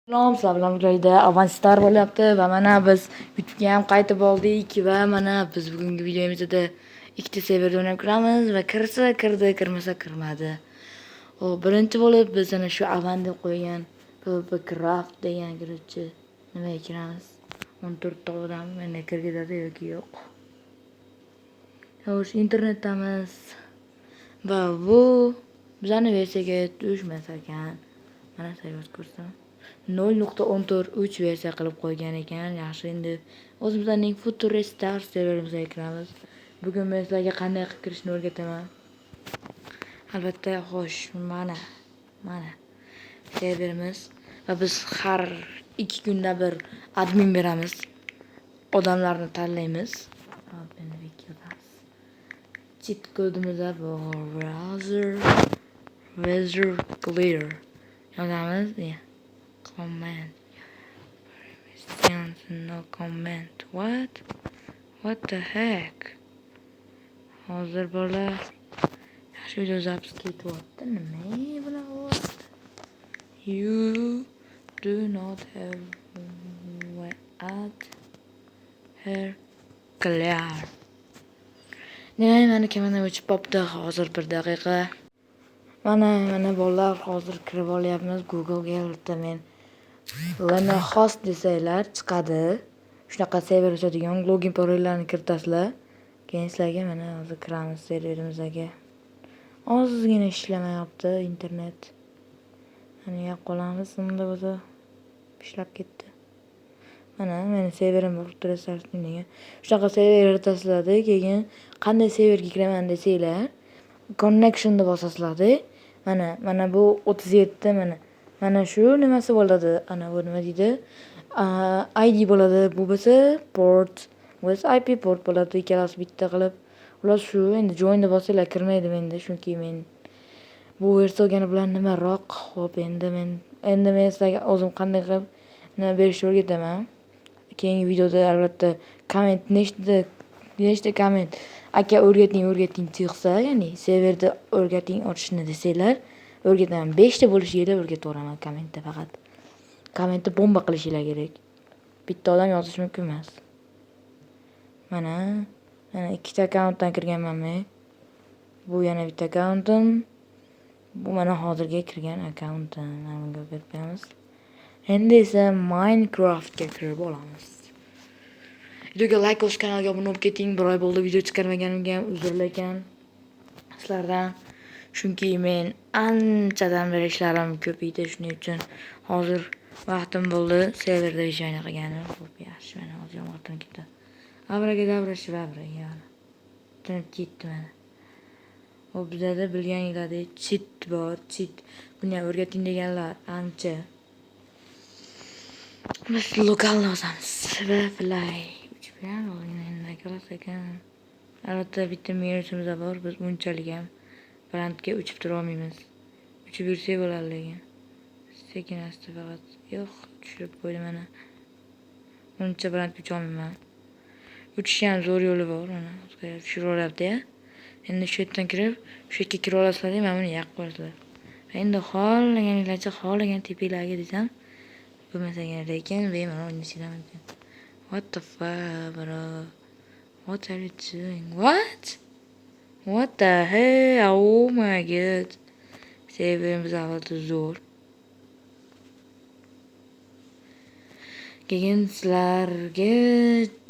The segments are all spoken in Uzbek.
Salom, sizlar bilan birgalikda Avanstar bo'lyapti va mana biz YouTube'ga ham qaytib oldik va mana biz bugungi videomizda ikkita serverda o'ynab ko'ramiz va kirsa kirdi, kirmasa kirmadi. Xo'p, birinchi bo'lib biz ana shu Avan deb qo'ygan PvP Craft degan kiruvchi nimaga kiramiz? 14 ta odam meni kirgizadi yoki yo'q. Xo'sh, internetdamiz. Va bu bizani versiyaga tushmas ekan. Mana server ko'rsam. 0.14.3 versiya qilib qo'ygan ekan. Yaxshi, endi o'zimizning Futuristar serverimizga kiramiz. Bugun men sizlarga qanday qilib kirishni o'rgataman. Albatta, xo'sh, mana serverimiz va biz har 2 kunda bir admin beramiz. Odamlarni tanlaymiz. Hop, endi yozamiz. Cheat kodimiz bor. Browser clear yozamiz. Yeah. Comment. Permissions, no comment. What? What the heck? Hozir bola yaxshi video запись ketyapti. Nima bunaqa bo'lyapti? You do not have add her clear. Demak, mani komandam o'chib qolibdi. Hozir bir daqiqa. Mana bolalar, hozir kirib olyapmiz Google'ga. Bitta men Lenohost desanglar chiqadi. Shunaqa server ochadigan login parollarni kiritasizlar. Keyin sizlarga mana hozir kiramiz serverimizga. Ozgina ishlamayapti internet. Mana yoqib qolamiz, unda bo'lsa ishlab ketdi. Mana meni serverim bor degan. Shunaqa server yaratasizlarda, keyin qanday serverga kiraman desanglar, connection'ni bosasizlarda. Mana bu 37, mana shu nimasi bo'ladi? Ana bu nima deydi? ID bo'ladi. Bu bo'lsa port, bu esa IP port bo'ladi. Ikkalasi bitta qilib. Xullas shu, endi joinni bosanglar kirmaydi menda, chunki men bu versiya olgani bilan nimaroq. Xo'p, endi men sizlarga o'zim qanday qilib nima berishni o'rgataman. Keyingi videoda albatta komment nechta komment "Aka, o'rgating, o'rgating" chiqsa, ya'ni serverda o'rgating ochishni desanglar, o'rgataman. 5 ta bo'lishi kerak, o'rgataveraman kommentda faqat. Kommentni bomba qilishinglar kerak. Bitta odam yozishi mumkin emas. Mana ikkita akkauntdan kirganman men. Bu yana bitta akkauntim. Bu mana hozirgi kirgan akkauntim. Mana bunga berib qo'yamiz. Endi esa Minecraftga kirib olamiz. Videoga like bosib, kanalga obuna bo'lib keting. Bir oy bo'ldi video chiqarmaganimga ham uzr lekin sizlardan. Chunki men anchadan beri ishlarim ko'p edi, shuning uchun hozir vaqtim bo'ldi serverda ishlayni qilganim. Xo'p, yaxshi, mana hozir yomg'ir tinib ketdi. Abrакadabra shvabra, yana tinib ketdi mana. Hop, bizada bilganinglardek cheat bor, cheat. Buni ham o'rgating deganlar ancha. Biz lokalni bosamiz va fly uchib ko'rasiz ekan. Albatta, bitta minusimiz bor, biz unchalik ham balandga uchib tura olmaymiz. Uchib yursak bo'ladi lekin. Sekin asta faqat. Yo'q, tushirib qo'ydi mana. Uncha balandga ucha olmayman. Uchishni ham zo'r yo'li bor, mana tushirib olyapti-ya. Endi shu yerdan kirib, shu yerga kira olasizlar, mana buni yoqib qo'yasizlar. Endi xohlaganinglarcha xohlagan tepanglarga desam bo'lmasa kerak, lekin bemalol o'ynashinglar mumkin. What the fuck, bro? What are you doing? What? What the hell? Oh my God. Serverimiz albatta zo'r. Keyin sizlarga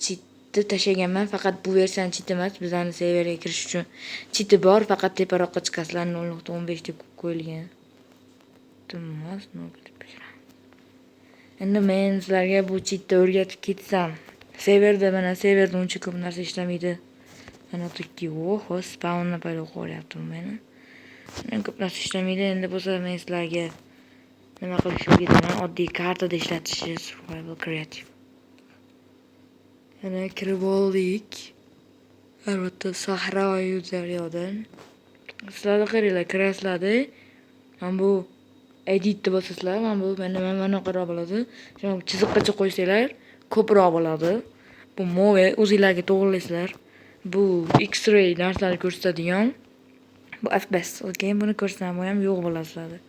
cheatni tashlaganman. Faqat bu versiyani cheat emas, bizani serverga kirish uchun cheati bor, faqat teparoqqa chiqasizlar, 0.15 deb qo'yilgan. Emas. Endi men sizlarga bu cheatni o'rgatib ketsam, serverda, mana serverda uncha ko'p narsa ishlamaydi. Mana turki, oho, spawnni paydo qilyapti meni. Men ko'p narsa ishlamaydi. Endi bo'lsa men sizlarga nima qilishni o'rgataman. Oddiy kartada ishlatishni, survival creative. Mana kirib oldik. Albatta, sahroyu daryodan. Sizlar qaranglar, kirasizlarda. Mana bu editni bosasizlar, mana bu mana bunaqaroq bo'ladi. Shuni chiziqqacha qo'ysanglar, ko'proq bo'ladi. Bu move o'zinglarga to'g'rilaysizlar. Bu X-ray narsalarni ko'rsatadigan. Bu FPS. Keyin buni ko'rsam, bu ham yo'q bo'ladi sizlarda.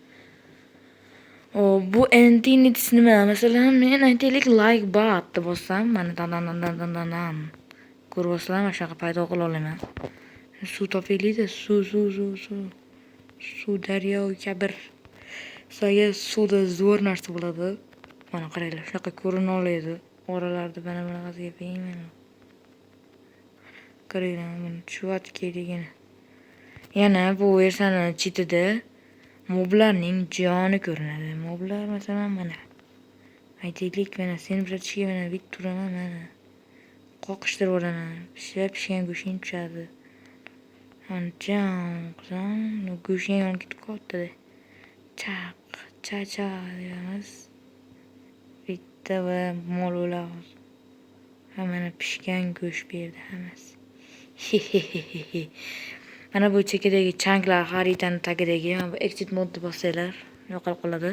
Bu Entities nima? Masalan, men aytaylik like button deb bossam, mana dan dan dan dan dan dan. Ko'ryapsizlar, mana shunaqa paydo qila olaman. Suv topaylik-da, suv, suv, suv, suv. Suv, daryo, kabir. Sizlarga suvda zo'r narsa bo'ladi. Mana qaranglar, shunaqa ko'rina oladi. Oralarda mana bunaqasiga bemalol. Qaranglar, buni чёткий ligini. Yana bu versiyani chetida moblarning joni ko'rinadi. Moblar masalan mana. Aytaylik, mana seni братишка, mana bitta turaman, mana. Qoqishtirib yuboraman. Pishib pishgan go'shting tushadi. Jam qilsam, go'shting yonib ketib qolibdi. Chaq, cha cha deyamiz. Bitta va mol o'ladi. Ha, mana pishgan go'sht berdi hammasi. Mana bu chekkadagi chunklar, xaritani tagidagi mana bu exit modni bossanglar yo'qolib qoladi.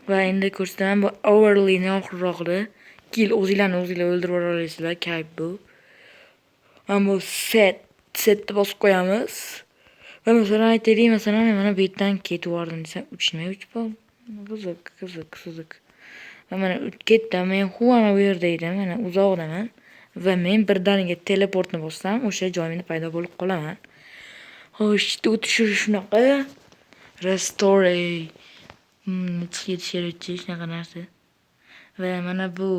Va endi ko'rsataman bu overlayni oxirrog'ida. Kill, o'zinglarni o'zinglar o'ldirib yubora olasizlar, kayf bu. Mana bu setni bosib qo'yamiz. Va masalan aytaylik, masalan men mana bu yerdan ketib yubordim desam, uchmay uchib qiziq, qiziq, qiziq. Va mana ketdim, men mana bu yerda edim, mana uzoqdaman. Va men birdaniga teleportni bossam, o'sha joyimda paydo bo'lib qolaman. Xo'sh, o'tishi shunaqa. Restore ketish shunaqa narsa. Va mana bu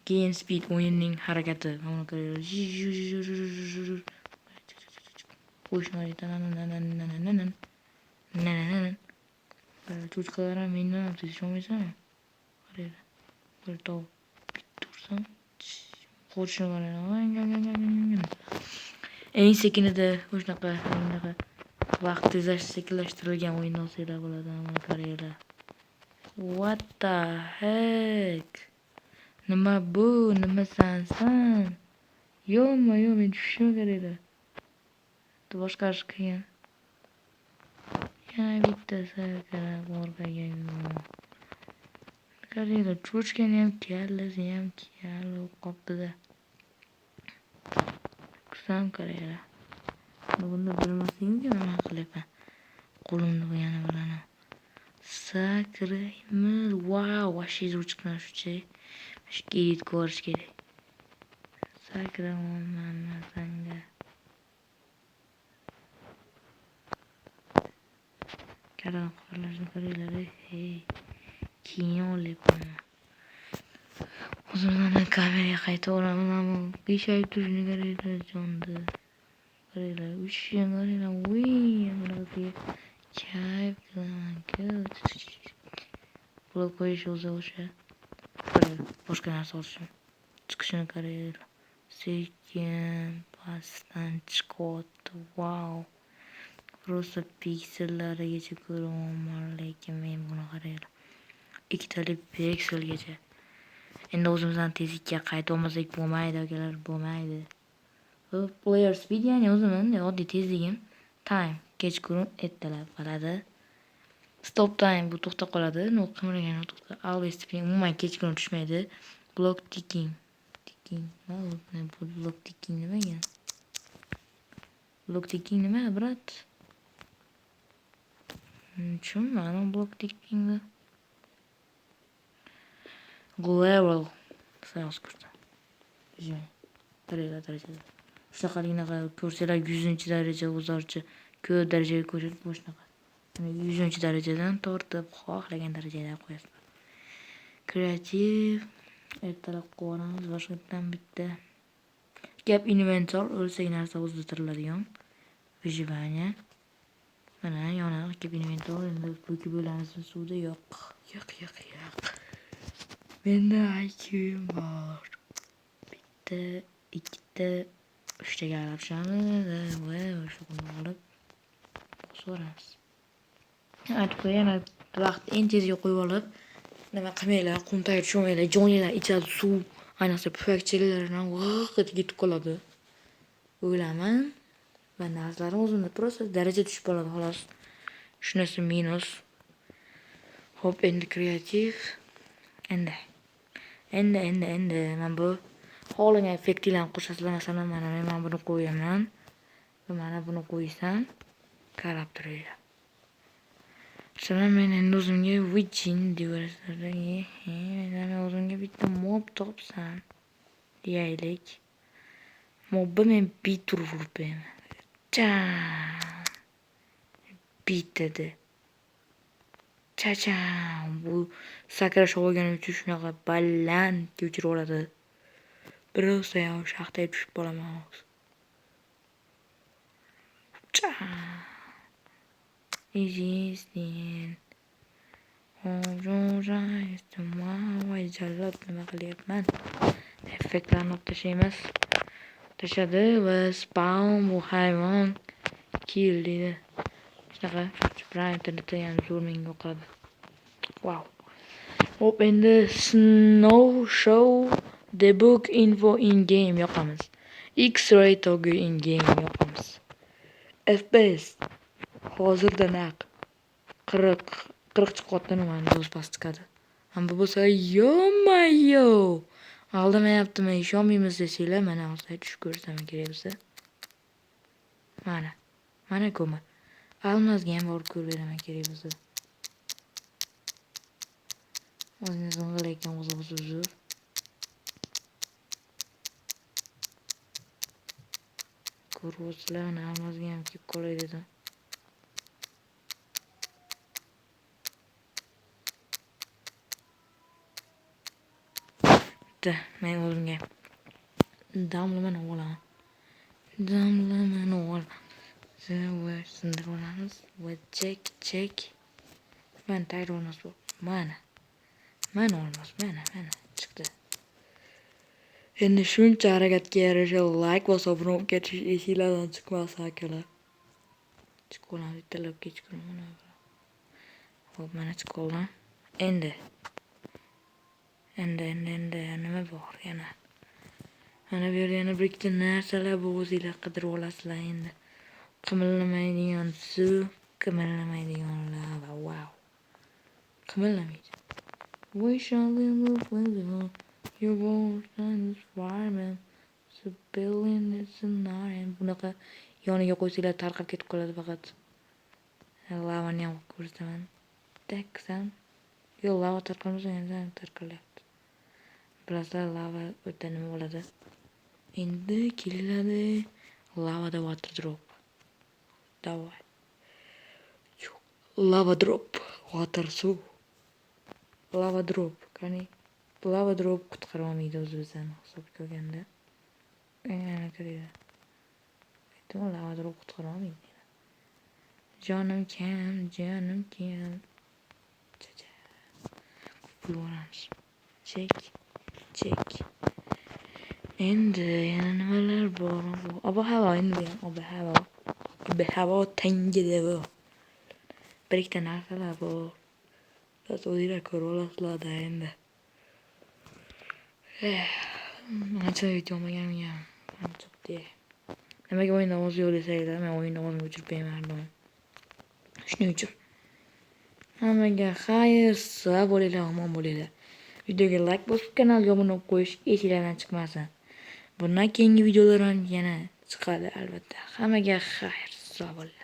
gain speed, o'yinning harakati. Mana qaranglar. Qo'shmaydi. Cho'chqalar ham mendan ham tez, ishonmaysanmi? Qaranglar. Bir tovuq bitta ursam, qo'rishini qaranglar. Eng sekinida shunaqa bunaqa vaqt tezlash sekinlashtirilgan o'yinni olsanglar bo'ladi. Mana qaranglar. What the heck? Nima bu? Nimasan san? Ё-моё, men tushishim kerak. Boshqarish qiyin. Yana bitta sakrab orqaga. Qaranglar, cho'chkani ham kallasi ham kal bo'lib qolibdi-da. Kursam qaranglar. Bunda bilmasligimga nima qilyapman. Qo'limni yana bilan sakraymiz. Vau, вообще zo'r chiqqan shuchi. Shu edit ko'rish kerak. Sakrayapman mazanga. Kallani qimirlashini qaranglar, hey. Keyin olyapman. Hozir mana kameraga qaytaveraman. Qiyshayib turishini qaranglar jonni. Qaranglar, uchishini qaranglar. Voy, bunaqasiga kayf qilaman-ku. Blok qo'yish o'zi o'sha. Boshqa narsa olishim. Chiqishini qaranglar. Sekin pastdan chiqyapti. Vau. Просто piksellarigacha ko'ryapman, lekin men buni qaranglar. Ikkitalik pikselgacha. Endi o'zimizdan tezlikka qaytolmasak bo'lmaydi, akalar, bo'lmaydi. Player speed, ya'ni o'zimni oddiy tezligim. Time kechqurun, ertalab qoladi. Stop time, bu to'xtab qoladi. No qimirlagani to'xtab. Always spin umuman kechqurun tushmaydi. Block ticking. Ticking. Nima bu block ticking nima ekan? Block ticking nima, брат? Tushunmadim block tickingni. Level. Sразу ko'rsa. Qaranglar darajada. Shunaqaligini ko'rsanglar, 100-daraja o'zorchi ko'p darajaga ko'rsatib bu shunaqa. 100-darajadan tortib xohlagan darajaga qo'yasizlar. Kreativ ertalab qo'yamiz boshqatdan bitta. Gap inventor, o'lsak narsa o'zida tiriladigan. Выживание. Mana yonadi keep inventor, endi po'kib bo'lamiz suvda. Yo'q. Yo'q, yo'q, yo'q. Menda IQ'm bor. Bitta, ikkita, uchtaga qarab tushamiz va o'sha buni olib bosib yuboramiz. Aytib qo'yay, yana vaqt eng tezga qo'yib olib, nima qilmanglar, qum tagiga tushmanglar, joninglar ichadi suv, ayniqsa pufakchalardan g'iq etib ketib qoladi. O'laman va narsalarim o'zimda просто daraja tushib qoladi xolos. Shunisi minus. Xo'p, endi kreativ. Endi. Endi, endi, endi mana bu xohlagan effektinglarni qo'shasizlar. Masalan, mana men mana buni qo'yaman. Va mana buni qo'ysam, qarab turinglar. Masalan, men endi o'zimga Witchin deyaverasizlar. Men o'zimga bitta mob topsam deyaylik. Mobni men bitta urib beraman. Cham. Bitadi. Chacham. Bu sakrash olganim uchun shunaqa balandga uchirib oladi. Birozda ham shaxtaga tushib qolaman hozir. Cham. Easy. Voy jallod, nima qilyapman? Effektlarni olib tashlaymiz. Tashladi va spawn bu hayvon kill deydi. Shunaqa Prime internetda ham zo'r menga yoqadi. Wow. Hop, endi Snow Show Debug Info in Game yoqamiz. X-ray toggle in game yoqamiz. FPS hozirda naq 40 chiqyapti, nimani o'z past chiqadi. Ham bu bo'lsa, ё-моё! Aldamayaptimi, ishonmaymiz desanglar, mana hozir tushib ko'rsataman kerak bo'lsa. Mana. Mana ko'mir. Almazga ham borib ko'rib beraman kerak bo'lsa. O'zingiz o'ng'il ekan, o'zi zo'r. Ko'ryapsizlar, mana almazga ham kelib qolay dedim. Bitta men o'zimga damlamani olaman. Damlamani olaman. Va sindirib olamiz va chek chek. Mana tayyor olmas bu. Mana. Mana olmas, mana, mana chiqdi. Endi shuncha harakatga yarasha like va obuna bo'lib ketish esinglardan chiqmasin akalar. Chiqib olamiz, bittalab kechqurun. Xo'p, mana chiqib oldim. Endi Endi nima bor yana? Mana bu yerda yana bir ikkita narsalar bor, o'zinglar qidirib olasizlar endi. Qimillamaydigan suv, qimillamaydigan lava. Wow. Qimillamaydi. We shall live with you. You won't fireman. So building is an iron. Bunaqa yoniga qo'ysanglar tarqab ketib qoladi faqat. Lavani ham ko'rsataman. Taksam. Yo'q, lava tarqalmasa endi tarqalyapti. Bilasizlar, lava o'ta nima bo'ladi? Endi keladi lavada water drop. Давай. Lava drop, water suv. Lava drop, qani? Lava drop qutqara olmaydi o'zi bizani hisobga olganda. Aytdim, lava drop qutqara olmaydi. Jonim kam, jonim kam. Chacha. Qutqarib yuboramiz. Chek, chek. Endi yana nimalar bor? Ob-havo endi bu ham ob-havo. Ob-havo tangida bu. Bir ikkita narsalar bor. Biz o'zinglar ko'rib olasizlar-da endi. Ancha video olmaganimga ancha. Nimaga o'yinda ovoz yo'q desanglar, men o'yinda ovozimni o'chirib qo'yaman har doim. Shuning uchun. Hammaga xayr, sog' bo'linglar, omon bo'linglar. Videoga like bosib, kanalga obuna bo'lib qo'yish esinglardan chiqmasin. Bundan keyingi videolar ham yana chiqadi albatta. Hammaga xayr, sog' bo'linglar.